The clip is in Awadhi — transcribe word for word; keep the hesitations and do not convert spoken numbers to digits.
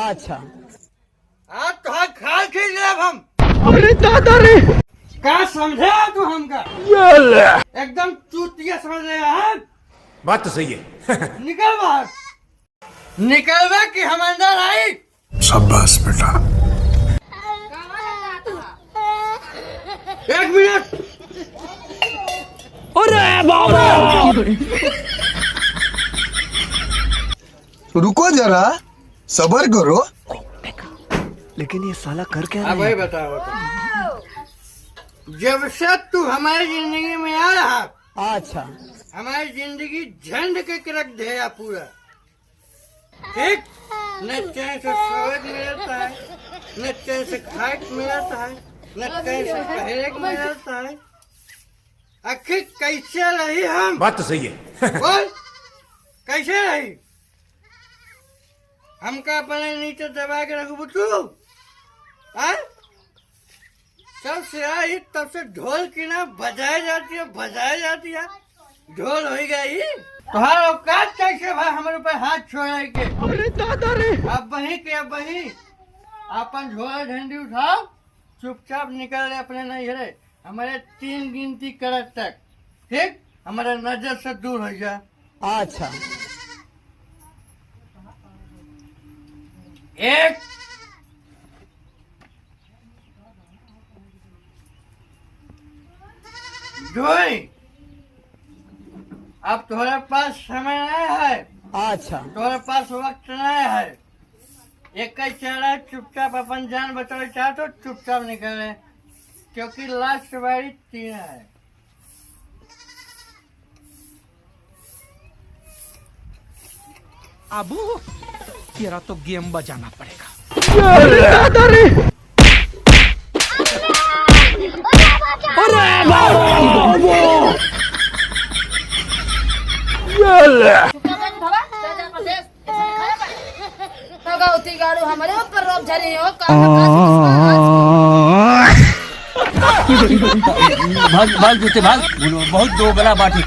अच्छा। आज तोहार खाल खींच लेब हम। अरे दादा रे। का समझे तू हमका? ये ले। एकदम चूतिया समझ ले यार। बात तो सही है। निकल बाहर। निकलबे कि हम अंदर आई? शाबाश बेटा। एक मिनट। अरे बाबा। रुको जरा, सबर करो। लेकिन ये साला कर क्या रहा है? बताओ, बताओ। जब से तू हमारी जिंदगी में आया है, अच्छा। हमारी जिंदगी झंड के रख दिया पूरा। ठीक? न चैन से सोए के मिलता है, न चैन से खाए के मिलता है, न चैन से पहरे के मिलता है। आखिर कैसे रही हम? बात तो सही है। बोल, कैसे रही? हमका अपने नीचे दबा के रखबू तू? हाँ? तब से आई, तब से ढोल की ना बजाए जाती है, बजाए जाती है, ढोल हो ही गई। तोहार औकात कैसे बा हमरे ऊपर हाथ छोड़े के? अरे दादा रे। अब वहीं के, अब वहीं अपन झोला झंडी उठाओ, चुपचाप निकल ले अपने नैहरे, हमारे तीन गिनती करत तक, ठीक, हमारे नजर से दूर हो जा। अच्छा। एक, दुई। अब तोहरे पास समय नहीं है। अच्छा। तोहरे पास वक्त नहीं है। एक ही चारा, चुपचाप अपन जान बचावे चाहत हो, चुपचाप निकले, क्योंकि लास्ट बारी तीन है। अबू, तेरा तो गेम बजाना पड़ेगा। अरे दादा रे! अरे बाबा! ये ले! भगवती गाड़ू हमारे ऊपर रोब झरी हो, का, का, का, भाग, भाग जूते, भाग। बोलो, बहुत दोगला बाटी।